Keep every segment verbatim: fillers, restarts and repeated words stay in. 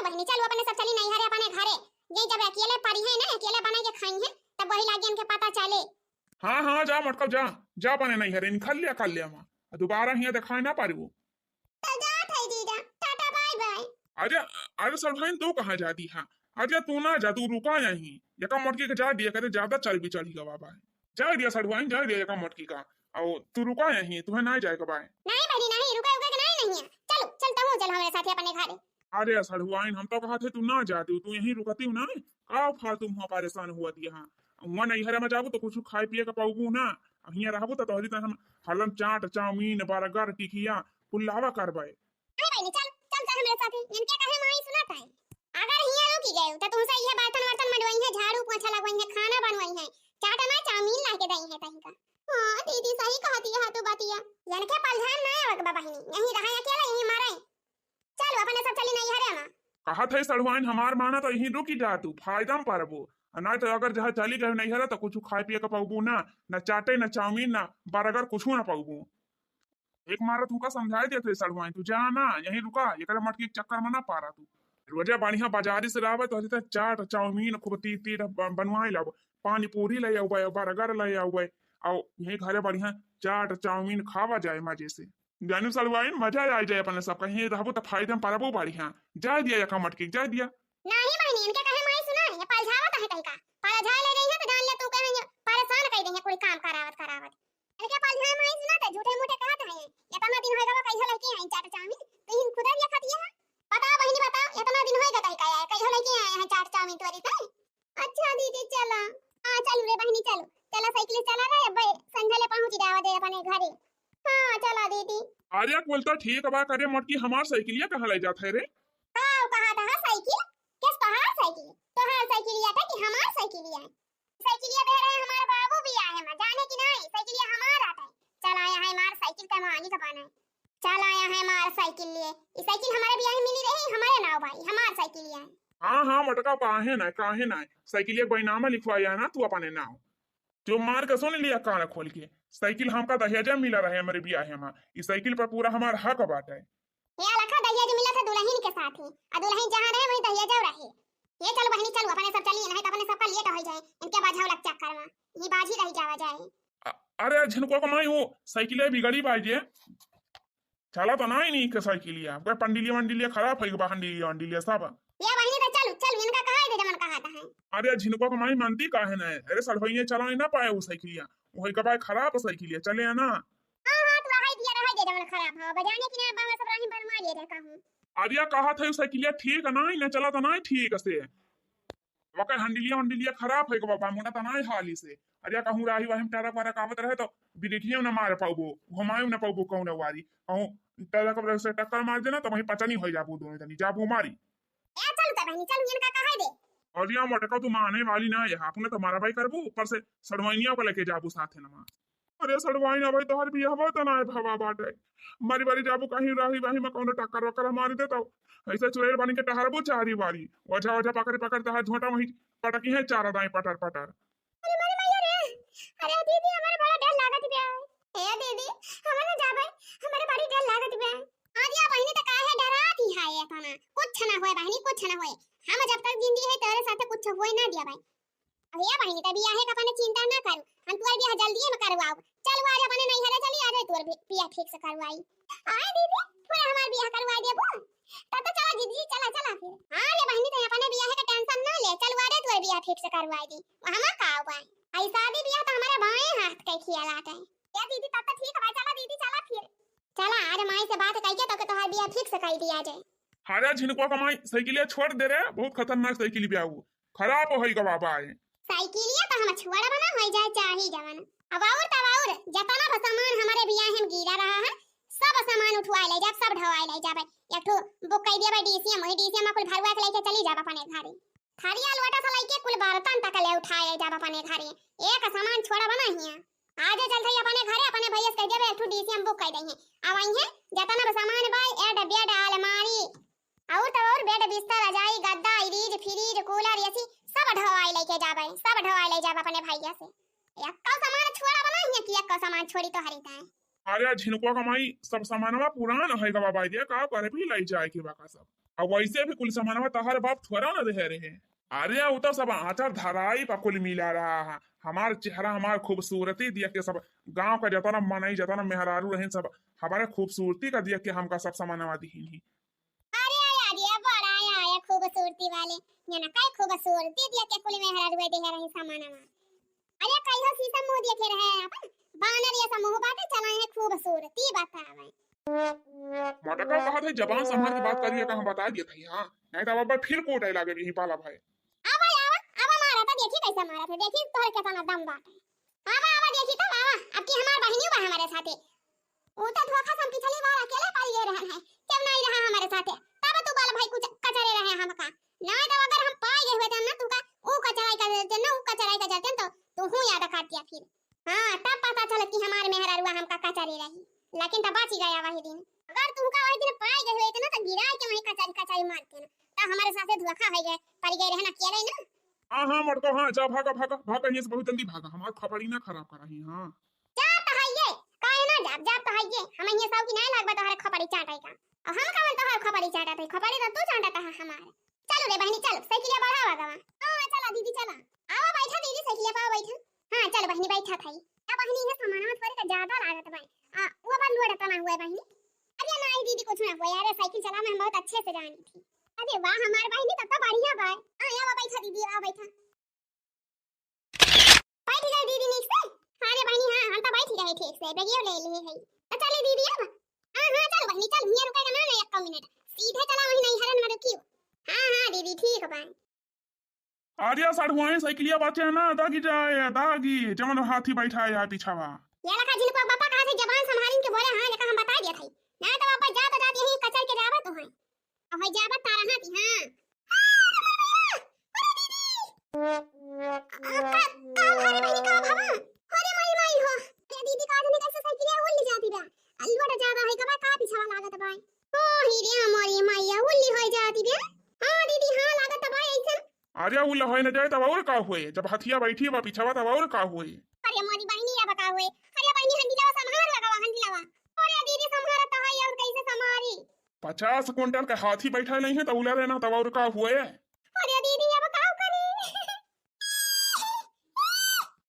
बहिनी, चलू अपने सब चली नैहरे अपने घरे। ये जब अकेले पड़ी है ना, अकेले बनाई के खाई है, तब वही लागी इनके पता चले। हाँ, हाँ, जा मटकब, जा, जा अपने नैहरे, निकल लिया, कर लिया वहाँ। दोबारा हियाँ दिखाई ना पारी वो। तो जात है जीजा, टाटा बाय बाय। अरे, अरे सड़ुआइन, तू कहाँ जाती है? अरे तू ना जा, तू रुका यहीं। एका मटकी के जाए दिया करे, ज्यादा चर्बी चढ़ी गवा बा। जाए दिया सड़ुआइन, जाए दिया एका मटकी का। और तू रुका यहीं, तुम्हें ना जाए के बाय। नहीं बहिनी, नहीं, रुका, रुका के नहीं, नहीं है। चलो, चलता हूँ, चल हमारे साथ अपने घरे। अरे सड़ुआइन, हम तो कहत है तू ना जाती, तू यहीं रुकती ना। का फालतू हुआ परेशान हुआ दिया हाँ। हुआ नैहरे में जाबू तो कुछ खाए पिए के पाऊबू ना। हियाँ रहबू तो तोहरी तरह हम हरदम चाट, चाउमीन, बर्गर, टिकिया, पुलावा करबे। अरे बहिनी, चल, चल, चल हमरे साथे। इनके कहे माई सुनत है। अगर हियाँ रुकी गए, तो तुमसे ये बर्तन वर्तन मंडवाई है, झाड़ू पोछा लगवाई है, खाना बनवाई है, चाट ना चाउमीन ला के दई है तही का। हाँ, दीदी, सही कहती है तू बतिया। इनके पलझान ना आवे के बा बहिनी, यहीं रहे अकेले, यहीं मरे। चल, अपने सब चली नैहरे में। कहत है सड़ुआइन, हमार माना तो यहीं रुकी जा तू, फायदा में पड़बू। आ नहीं तो अगर जहाँ चली गए नैहरे तो कुछ खाए पिए के पाऊबू ना, ना चाटे, ना चाउमीन, ना बर्गर, कुछ ना पाऊबू। एक मारा तू का समझाए देत है सड़ुआइन, तू जा ना, यहीं रुका, एकरे मटकी के चक्कर में ना पारा तू। रोजे बढ़िया बाजारी से लावे तो हरिता चाट, चाउमीन खूब तीत तीत ब-, बनवाए लावे, पानी पूरी ले आवे, बर्गर ले आवे, और यहीं घरे बढ़िया चाट, चाउमीन खावा जाए मजे से। जानू सड़ुआइन, मजा आ जाए अपने सबका, यहीं रहबो तो फायदा में पारबो बढ़िया। जाए दिया एका मटकी, जाए दिया। नहीं बहिनी, इनके कहे माई सुना है, पलझावत है तनिका। पलझाए ले रही है तो जान ले तू कहे ये परेशान कर रही है, कोई काम करावत करावत। इनके पलझाए माई सुना तो झूठे मूठे कहत है। इतना दिन होए गवा कहियो लेके आई चाट चाउमीन, तो इन खुदा दिया खाती है। बताओ बहिनी, बताओ, इतना दिन होए गवा कहियो लेके आए हैं चाट चाउमीन तोरी तो। अच्छा दीदी, चला। हाँ, चलू रे बहिनी, चलू। चला, साइकिल से चला रे, अब्बे संझा ले पहुँच जावा दे अपने घरे। हाँ, चला दीदी। अरे, बोलता ठीक बा, करे मोटकी, हमार साइकिलिया कहाँ ले जात है रे? हाँ, कहा था साइकिल? किस तोहार साइकिल? तोहार साइकिलिया था कि हमार साइकिलिया? साइकिलिया दे रहे हमार बाबू भी आए हैं, जाने की नहीं, साइकिलिया हमार आता है। चला आया है हमार साइकिल का मालिक बना है। चल आया है हमार साइकिल लिए। ई साइकिल हमारे बियाह में मिली रही, हमारे नाव भाई, हमार साइकिल लिए। हाँ, हाँ, मटका, काहे ना, काहे ना। साइकिल एक बाई नाम लिखवाया ना तू अपने नाव। जो मार के सुन लिया कान खोल के, साइकिल हमका दहेजा मिला रहे हमारे बियाह में। ई साइकिल पर पूरा हमार हक बाटे। ये लखा दहेज मिला था दुल्हन के साथ ही, आ दुल्हन जहाँ रहे वहीं दहेजा रहे। ये चलो बहिनी, चलो अपने सब चलिए, नहीं तो अपने सबका लेट हो जाए, इनके बाझा वाला चक्कर में ये बाझी रह जावा जाए। अ-, अरे झिनकुआ के माई, वो साइकिल बिगड़ी बाई जे। चला तो ना ही नहीं के साइकिलिया, कोई पंडिलिया वंडिलिया खराब है, बा हंडिलिया वंडिलिया सब। ये बहिनी तो चलू, चलू, इनका कहा है, जमन कहा था है। अरे झिनकुआ के माई मानती काहे ना है? अरे सड़वैया चला ही ना पाए वो साइकिलिया, वो है कबाई खराब साइकिलिया, चले है ना। हाँ, हाँ, तो रहाई दिया, रहाई दे, जमन खराब है, बजाने की ना, बाबा सब राही बनवा ले रहे कहूँ। अरे कहा था वो साइकिलिया ठीक है ना, ना चला तो ना ठीक से। वकर हंडिलिया वंडिलिया खराब है बाबा, मोटा तना है हाली से। अरे कहूँ राही वाही में टरक वरक आवत रहे तो ब्रेकियो ना मार पाउबो, घुमायो ना पाउबो कौनो वारी। कहूँ टरक वरक से टक्कर मार देना तो वहीं पचनी हो जाबो दोनों जनी, जाबो मारी। ए चल तो बहिनी, चल इनका कहे दे। अरे मोटका तू माने वाली ना है, अपने तो मारा भाई करबो, ऊपर से सड़वैनिया को लेके जाबो साथ है नमा। अरे सड़वाइन, अबे तोहर बियाहवा त नाय भवा बाटे। मरी मरी जाबू कहीं राही वाही में कौनो टक्कर वक्कर मारी दे तो ऐसे चुड़ैल बन के टहरबू चारी वारी। ओझा ओझा पकड़ पकड़ तोहर झोंटा वहीं पटकी है चारा दाई पटर पटर। अरे मरे मैया रे, अरे दीदी हमारे बड़ा डर लागत बा। ए दीदी, हम ना जाबे, हमारे बड़ी डर लागत बा। अरे बहिनी त काहे डरात ही है इतना? कुछ ना होए बहिनी, कुछ ना होए। हम जब तक जिंदगी है तोरे साथे कुछ होए ना दिया भाई। अरे बहिनी, त बियाहे का अपने चिंता ना करू, हम तोर बियाह जल्दी में करवाओ। चल आज अपने नैहरे चली, आज तोर बि-, बियाह ठीक से करवाई। आए दीदी, पूरा हमार बियाह करवा देबू? तब तो चला दीदी, चला, चला फिर। हाँ रे बहिनी, तो अपने बियाहे का टेंशन ना ले, चल आज तोर बियाह ठीक से करवाई दी। हमार का उपाय? आई शादी बियाह तो हमारे बाएं हाथ के खियालात है। या दीदी, तब तो ठीक है, चला दीदी, चला फिर। चला आज माई से बात करके तो के तोहार बियाह ठीक से कर दिया जाए। अरे झिनकुआ का माई, साइकिलिया छोड़ दे रे, बहुत खतरनाक साइकिल बियाहू। खराब होई गवा बाय। साइकिलिया तो हम छोड़बा ना, होई जाए चाहे जवन। अब और तब और, जतना भी सामान हमारे बियाह में गिरा रहा है, सब सामान उठवाए ले जाब, सब ढोवाए ले जाब। एक ठो बुक कर दिया भाई डीसीएम, वही डीसीएम में कुल भरवा के लेके चली जाब अपने घरे। थरिया लोटा से लेके कुल बर्तन तक ले उठाए ले जाब अपने घरे। एक सामान छोड़बा ना हिया। आज चल थई अपने घरे, अपने भैया से कह देबे, एक ठो डीसीएम बुक कर दई है। अब आई है, जतना भी सामान बा, एड, बेड, अलमारी, और तो और बेड, बिस्तर, रजाई, गद्दा, इरीज, फ्रीज, कूलर, एसी, सब ढोवाई लेके जाबे, सब ढोवाई ले जाबे अपने भैया से। एक्को सामान छोड़ा बना हिया कि एक्को सामान छोड़ी तो हरी ताए। अरे झिनकुआ का माई, सब सामानवा पुरान है गवा बाई दे, का करे भी लाई जाए के बाका सब। अब वैसे भी कुल सामानवा तोहरे बाप थोड़ा ना देहे रहे। अरे, उ तो सब आँचर धराई पर कुल मिला रहा है। हमार चेहरा, हमार खूबसूरती दिया के सब गाँव का जतना मनई, जतना मेहरारू रहे, सब हमारे खूबसूरती का दिया के हमका सब सामानवा दिहिन ही। अरे, अरे, अरे, बड़ा आया, आया खूबसूरती वाले। ये ना काई खूबसूरती दिया के कुल मेहरारू देहे रहे सामानवा। अरे, कहियो शीशा मुँह देखे रहे अपन, बानर ये समूह बाटे, चला है खूबसूरती बतावे। मटका कहत है, जबान संभाल के बात करिए, का हम बता दिए थे, हाँ? नहीं तो अब फिर कोटे लागे यही पाला भाई। आवा, आवा, आवा मारा तो देखी कैसे मारा थे, देखी तोहर केतना दम बाटे। आवा, आवा, देखी तब, आवा, अब की हमार बहिनी बा हमारे साथे। उ तो धोखा से हम पिछली बार अकेले पाई गए रहन है, जब नहीं रहा हमारे साथे, तब तू बोल भाई कुछ कचरे रहे हमका। नहीं तो अगर हम पाई गए हुए थे ना, तू का उ कचराई कर देते ना, उ कचराई कर देते तो तू हूँ याद काट दिया फिर। हाँ, तब पता चलत कि हमार मेहरारुआ हमका कचरी रही, लेकिन तब बच गया वही दिन। अगर तुमका वही दिन पाए गए हुए थे ना, तो गिरा के वहीं कचरी कचरी मारते ना, तब हमारे साथे धोखा हो गए, पड़ गए रहे ना, अकेले ना। हाँ, हाँ, मटको, हाँ, जा, भागा, भागा, भागा, यहाँ से बहुत जल्दी भागा, हमार खपड़ी ना खराब करा ही, हाँ। जात है ये, काहे ना जाब, जात है ये, हम यहाँ सब की नहीं लागबा तोहरे खपड़ी चाटे का। और हम कवन तोहर खपड़ी चाटत है, खपड़ी तो तू चाटत है हमार। चलो रे बहनी, चलो, साइकिलिया बढ़ावा गवा। हाँ, चला दीदी, चला। आवा बैठा दीदी, साइकिलिया पावा बैठा। हाँ, चल बहनी, बैठा थाई। अब बहनी, ये सामान मत करे का ज्यादा लागत भाई। आ, वो बार लोड इतना हुआ है बहनी। अरे नहीं दीदी, कुछ ना हुआ यार, साइकिल चला मैं बहुत अच्छे से जानी थी। अरे वाह हमार बहनी, तब तो बढ़िया बा। हाँ, आवा बैठा दीदी, आ बैठा। बैठ गए दीदी नीक से? हाँ रे बहनी, हाँ, हम तो बैठ गए ठीक से, बैगियो ले लिए है। तो चली दीदी अब? हाँ, हाँ, चल बहनी, चल, हियाँ रुके का ना, ना, एक मिनट, सीधे चला वहीं नहीं हरन में रुकियो। हाँ, हाँ दीदी, ठीक बा। अरे सड़ुआइन, साइकिलिया बचे ना, दागी जाए, दागी, जवन हाथी बैठा है यहाँ पीछावा। ये लखा जिनको पापा कहा से जबान संभालिन के बोले, हाँ, लेकिन हम बता दिया था, ना तो पापा जात जात यहीं कचर के जावा तो है। अब है जावा तारा हाथी, हाँ। अरे दीदी! आ, का, का भा रे बहिनी, का भा? अरे माई, माई हो। अरे दीदी, का जाने कैसे साइकिलिया उल्ली जाती बा। आ, लोड ज्यादा है, का बा, का पिछावा लागत बा। ओ ही रे, हमारी माइया उल्ली होई जाती बा। हाँ दीदी, हाँ, लागत बा ऐसन। अरे उल्ला होई न जाए, तब और का होए? जब हथिया बैठी बा पिछावा, तब और का होए? अरे मोरी बहिनी, अब का होए? अरे बहिनी, हंडिलवा संभार लगावा, हंडिलवा। अरे दीदी, संभारत है, और कैसे संभारी? पचास कुंटल के हाथी बैठा नहीं है, तो उला लेना, तब और का हुए? अरे दीदी, अब का करी?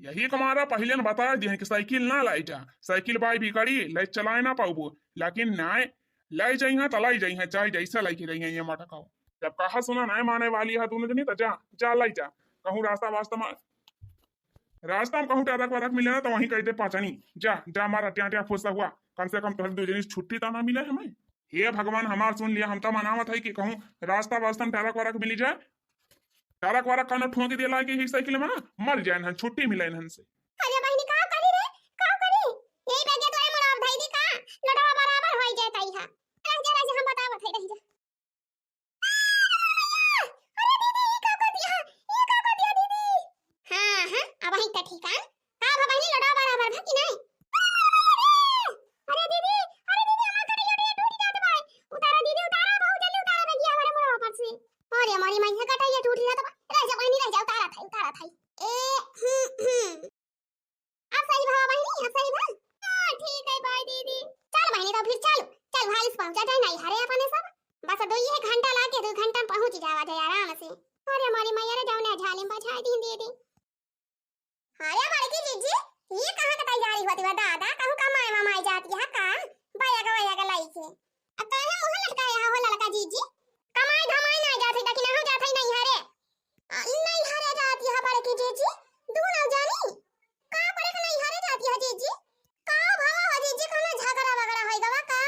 यही के मारा पहिले न बता दिए कि साइकिल ना लाई जा, साइकिल बाई बिगड़ी, लाई चलाए ना पाउबो, लेकिन नाय, लाई जाई है तो लाई जाई है, चाहे जैसे लाई के जाई है ये मटकाओ। जब कहा सुना नाय माने वाली है दोनों जनी, तो जा, जा लाई जा, कहूँ रास्ता वास्ता में, रास्ता में कहूँ टरक वरक मिले ना, तो वहीं कह दे पाचनी, जा, जा मारा ट्या ट्या फुसा हुआ, कम से कम तोहरे दो जनी छुट्टी तो ना मिले हमें। हे भगवान हमार सुन लिया, हम तो मनावत है कि कहूँ रास्ता वास्ता में टरक वरक मिली जाए, टरक वरक खाना ठोंक दिया लागे ही साइकिल में ना, मर जाए इन्हन, छुट्टी मिले इन्हन से। अरे बहिनी, का करी रे, का करी? यही बैगे तोरे मुड़ा अब धई दी का? लोटवा बराबर होई जाए ताई हा। रह जा, रह जा, हम बतावत है, रह जा। अरे दीदी, ई का कर दिया? ई का कर दिया दीदी? हाँ, हाँ, अब ही तो ठीक है। का भा बहिनी, लोटवा बराबर भा कि नहीं? अरे दीदी, अरे दीदी, हमार कटैया टूट जात बा। उतारा दीदी, उतारा, बहुत जल्दी उतारा बैगिया हमारे मुड़वा पर से। अरे हमारी माई, कटैया टूट जात बा। रह जा बहिनी, रह जा, उतारा था, उतारा था। ए, हम्म, हम्म। अब सही भा बहिनी, अब सही भा? हाँ, ठीक है भाई दीदी। चल बहिनी, तो फिर चल, चल भाई, पहुँचा जाए नहीं हरे अपने सब। बस दो ये घंटा लागे, दो घंटा में पहुँच जावा जाए आराम से। अरे हमारी मैया रे, जाओ ना झालिम बजाए दीन दीदी। अरे बड़की जीजी, ये कहाँ के तैयारी होती बा दादा? कहूँ कमाए वमाए जाती है का? बैग वैग लाई के। अब काहे मुँह लटकाया हो ललका जीजी? कमाए धमाए ना जाते, लेकिन हो जाते नहीं हरे। आ, नहीं हरे जाती है बड़की जीजी, दूनो जानी। का करे के नहीं हरे जाती है जीजी? का भवा हो जीजी, कोनो झगड़ा वगड़ा होई गवा का?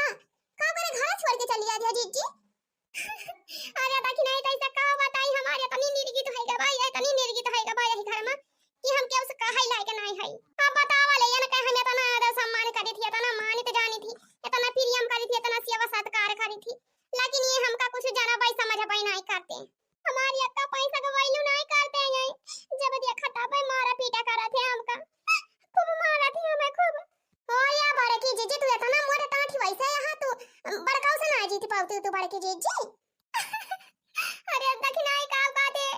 का करे घर छोड़ के चली जाती है जीजी? अरे दखिनाई, तैसे का बताई, हमारे इतनी निर्गित है गवा, ये इतनी निर्गित है गवा यही घर में कि हम केहू से कहै लायक नहीं है। अब बतावा ले, इनके हम इतना आदर सम्मान करी थी, इतना मानित जानी थी, इतना प्रेम करी थी, इतना सेवा सत्कार करी थी, लेकिन ये हमका कुछ जानबै समझबै नहीं करते। हमारी अत्ता पैसा का value नहीं करते हैं, जब देखा तब मारा पीटा करा थे हमका, खूब मारा थे हमें खूब। ओ या बड़की जीजी, तू इतना मोटे टाँटी वैसे यहाँ तू बड़काऊ से ना जीत पावती तू बड़की जीजी। अरे दखिनाई का बात है,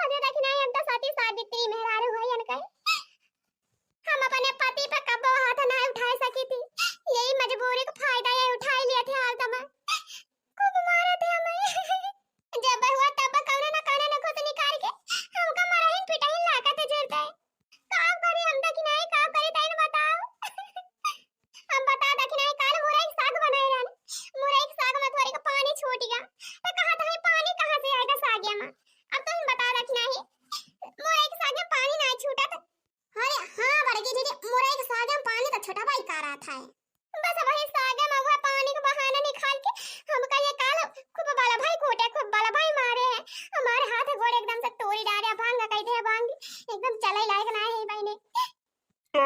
अरे दखिनाई हम तो सती सावित्री मेहरारू है इनका। हम अपने पति पे कब्बो हाथ ना उठा सकी थी, यही मजबूरी का फायदा ये उठा लिया थे हाल तमा। खूब मारा थे हमें।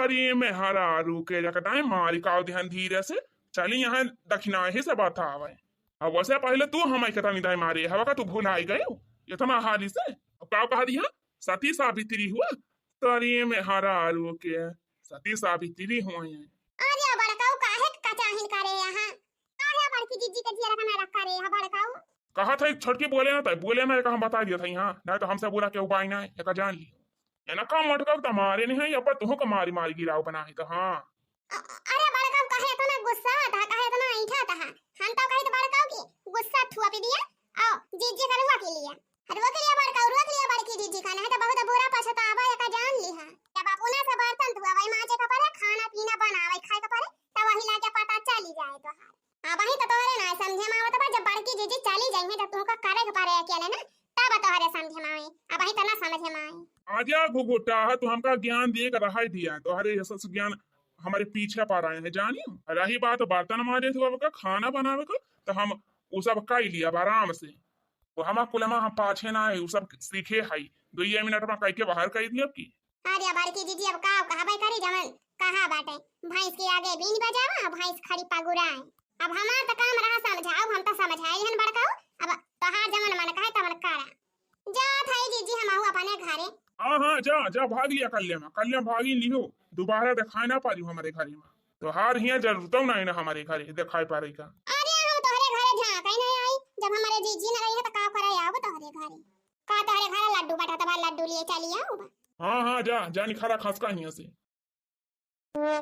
अरे मेहरारू के जकटाए मारी काव देहन धीरे से, चली यहाँ दखिनाही से बतावे। अब वैसे पहिले तू हमइ के तनी दाई मारे हवा का, तू भुलाई गयो इतना हाली से? अब का कह दिया? सती सावित्री हुआ। तरी मेहरारू के सती सावित्री हुआ है। अरे बड़काऊ काहे के कचाहिन करे यहाँ? काहे बड़की जीजी के जिया रखना रख करे यहाँ बड़काऊ? कहा था छोटकी बोले ना, तै बोले ना, एक हम बता दिया था यहाँ, नहीं तो हमसे बुरा केहू बाई ना, एक जान लियो। एना का मटका त मारे नहीं है, अब तुहू का मारी मारी गिराव बना है तो हाँ। अ-, अरे बड़काऊ काहे इतना गुस्सा था, काहे इतना ऐंठा था? हम तो कही तो बड़काऊ की गुस्सा थुआ पी दिया। आओ जीजी का रुआ के लिए, रुआ के लिए बड़काऊ, रुआ के लिए बड़की जीजी का, नहीं तो बहुत बुरा पछतावा, एक जान ली है। जब अपना से बर्तन धुआवे, माजे का परे, खाना पीना बनावे, खाए का परे, तब वही लाके पता चली जाए तो। अबहीं तो तोहरे ना समझे में आवत बा, जब बड़की जीजी चली जइहें, जब तुमका करे के परे अकेले ना, तब तोहरे समझे में आवे। अबहीं तो ना समझे में आवे। आजा घुघुटा, तू हमका ज्ञान दिए के रहाई दिया, तोहरे ये सब ज्ञान हमारे पीछे पड़ रहे हैं, जानी। रही बात बर्तन माजे धोवे का, खाना बनावे का, तो हम उ सब कई लिया आराम से। वो हमार कुलमा हम पाछे ना है, उ सब सीखे है, दुइये मिनट में कई के बाहर कई दिया की। अरे बड़की जीजी, अब का कहबे करी, जवन कहा बाटे, भैंस के आगे बीन बजावा, भैंस खड़ी पगुराए। अब हमार त काम रहा समझाऊ, हम त समझाई हन बड़काऊ, अब तोहार जवन मन कहे तवन करा। जात हई जीजी हमहू अपने घरे। हाँ, हाँ, जा, जा, भाग लिया कल्याण, कल्याण भागी लिहो, दोबारा देखाए ना पारी हमारे घरे में। तोहार हियाँ जरूरतौ ना है ना हमारे घरे देखाए पारे का। अरे हम तोहरे घरे झाँके नहीं आई, जब हमारे जीजी न रही है तो का करे आऊ तोहरे घरे? का तोहरे घरे लड्डू बटा तब लड्डू लिए चली आऊ? हाँ, हाँ, जा, जा निखारा खसका हियाँ से। हाँ,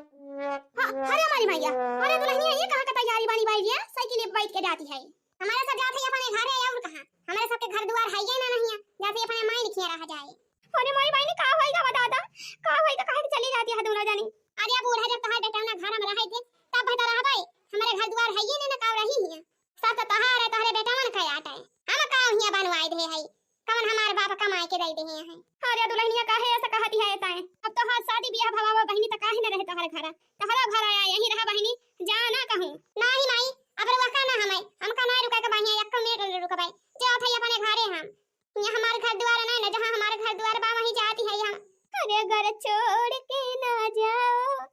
अरे हमारी मैया, अरे दुल्हनिया ये कहाँ का तैयारी बनी बाई लिया? साइकिल पे बैठ के जाती है। हमारे सब जात है अपने घरे और कहाँ? हमारे सबके घर दुआर है ये ना नहीं है, जाते अपने माई लिखिया रह जाए। अरे मोरी बहिनी, का होई का बता दा, का होई का काहे के चली जाती है दोनों जनी? अरे बूढ़ा जब तोहार बेटा ना घर में रहे थे, तब बता रहा भाई, हमारे घर दुआर है ये ना, ना का रही है। सब तो तोहार है, तोहरे बेटवन का आट है। हम का हियाँ बनवाए दे है, कवन हमार बाप कमाए के दे दे है। अरे दुल्हनिया काहे ऐसा कहती है ताए? अब तोहार शादी बियाह भवा बहिनी तो काहे न रहे तोहरे घर, तोहरा घर आया यहीं रहा बहिनी, जा ना कहूँ। नहीं माई, अब रुका ना हमें, हमका ना रुका के बहिया, एक मिनट रुकबे, जात है अपने घरे हम। यहाँ हमार घर दुआर ना, ना जहाँ हमार घर दुआर बा, वहीं जाती है हम। अरे घर छोड़ के ना जाओ,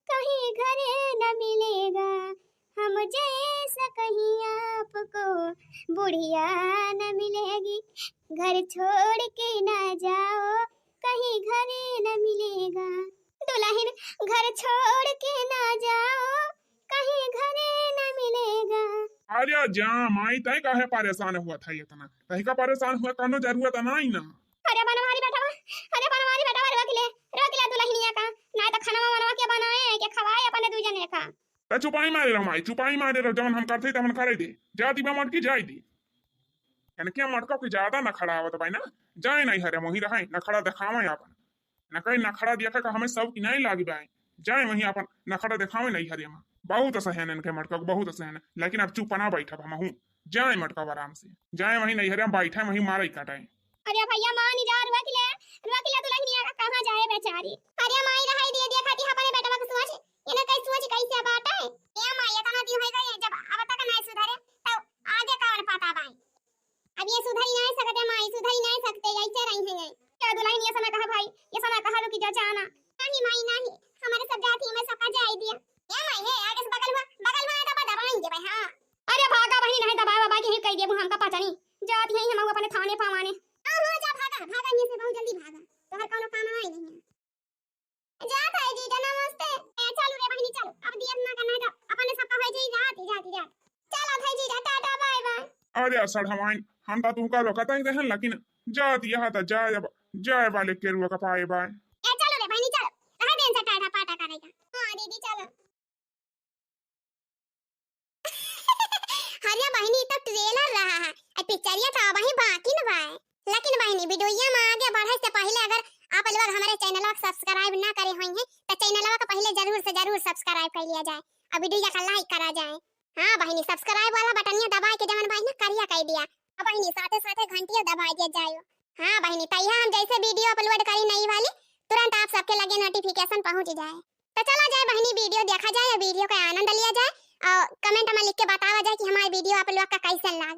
कहीं घरे न मिलेगा हम जैसा कहीं आपको बुढ़िया न मिलेगी। घर छोड़ के ना जाओ, कहीं घरे न मिलेगा। दुल्हन घर छोड़ के ना जाओ, कहीं घरे न मिलेगा। अरे जा माई, तय काहे परेशान हुआ था इतना? तय का परेशान हुआ, कोनो जरूरत नहीं ना। अरे बनवारी बेटवा, अरे बनवारी बेटवा, रोक ले, रोक ले दुल्हनिया का, ना तो खाना बनवा के बनाए के खवाए अपने दू जने का। त चुपाई मारे रहो माई, चुपाई मारे रहो, जवन हम करते तवन करे दे। जाती बा मटकी जाई दे। इनके मटका के ज्यादा नखड़ा आवत बा ना, जाए नहीं हरे मोही रहे, नखड़ा देखावे अपन। न कहीं नखड़ा देखा का हमें सब की नहीं लागी बाए, जाए वहीं अपन नखड़ा देखावे नहीं हरे माँ। बहुत सहन इनके मटका को, बहुत सहन, लेकिन अब चुप ना बैठब हमहू। जाए मटका आराम से, जाए वहीं नहीं हरे बैठे, वहीं मारे काटे। अरे भैया मान जा, रोक ले, रोक ले दुल्हनिया का, कहाँ जाए बेचारी। अरे माई रहाई दिए, देखा थी अपने बेटवा के सोच, इन्हें कई सोच कैसे बात है। ए माई इतना दिन हो गए जब अब तक नहीं सुधरे, तो आगे कौन पता बाई। अब ये सुधरी नहीं सकते माई, सुधरी नहीं सकते, ऐसे रही हैं ये। क्या दुल्हन ये समय कहा भाई, ये समय कहा रुकी जा जाना। नहीं माई नहीं, हमारे सब जाती में सबका जाए दिया। ए माई है आगे से बगल हुआ, बगल हुआ तो बदल रही है भाई। हाँ। अरे भागा बहिनी, नहीं दबाए बाबा के ही कह दिया हमका पता नहीं। जाती है हम अपने थाने पावाने। हाँ हाँ जा भागा, भागा ये से बहुत जल्दी भागा। तोहर कोनो काम आए नहीं है। जात है जीजा, नमस्ते। ए, चलू रे बहिनी, चलू। अब दियत ना करना है तो अपने सबका हो जाई रात, जात, जात। चलो भाई जीजा, टाटा, बाय, बाय। अरे सड़हवाइन, हम तो तुमका रोकत ही रहन, लेकिन जात यहाँ तो जाए, अब जाए वाले के रुआ का पाए बाय। ए, चलो रे बहिनी, चलो। रहा दिन से टाटा पाटा करेगा। हाँ दीदी, चलो। अरे बहिनी, ई तो trailer रहा है, आ पिक्चरिया तो अबही बाकी न बाए। लेकिन बहिनी, वीडियोया में आगे बढ़े से पहिले अगर आप लोग हमारे चैनलवा के subscribe ना करे होइहें, तो चैनलवा के पहिले जरूर से जरूर subscribe कर लिया जाए और वीडियोया का like करा जाए। हाँ बहिनी, subscribe वाला बटनिया दबाए के जवन बहिनी करिया कर दिया। अब बहिनी, साथे साथे घंटिया दबाए दिया जाए। हाँ बहिनी, तैया हम जैसे वीडियो upload करी नई वाली, तुरंत आप सबके लगे notification पहुँच जाए। तो चला जाए बहिनी, वीडियो देखा जाए और वीडियो का आनंद लिया जाए और comment में लिख के बतावा जाए कि हमारे वीडियो आप लोग का कैसन लाग।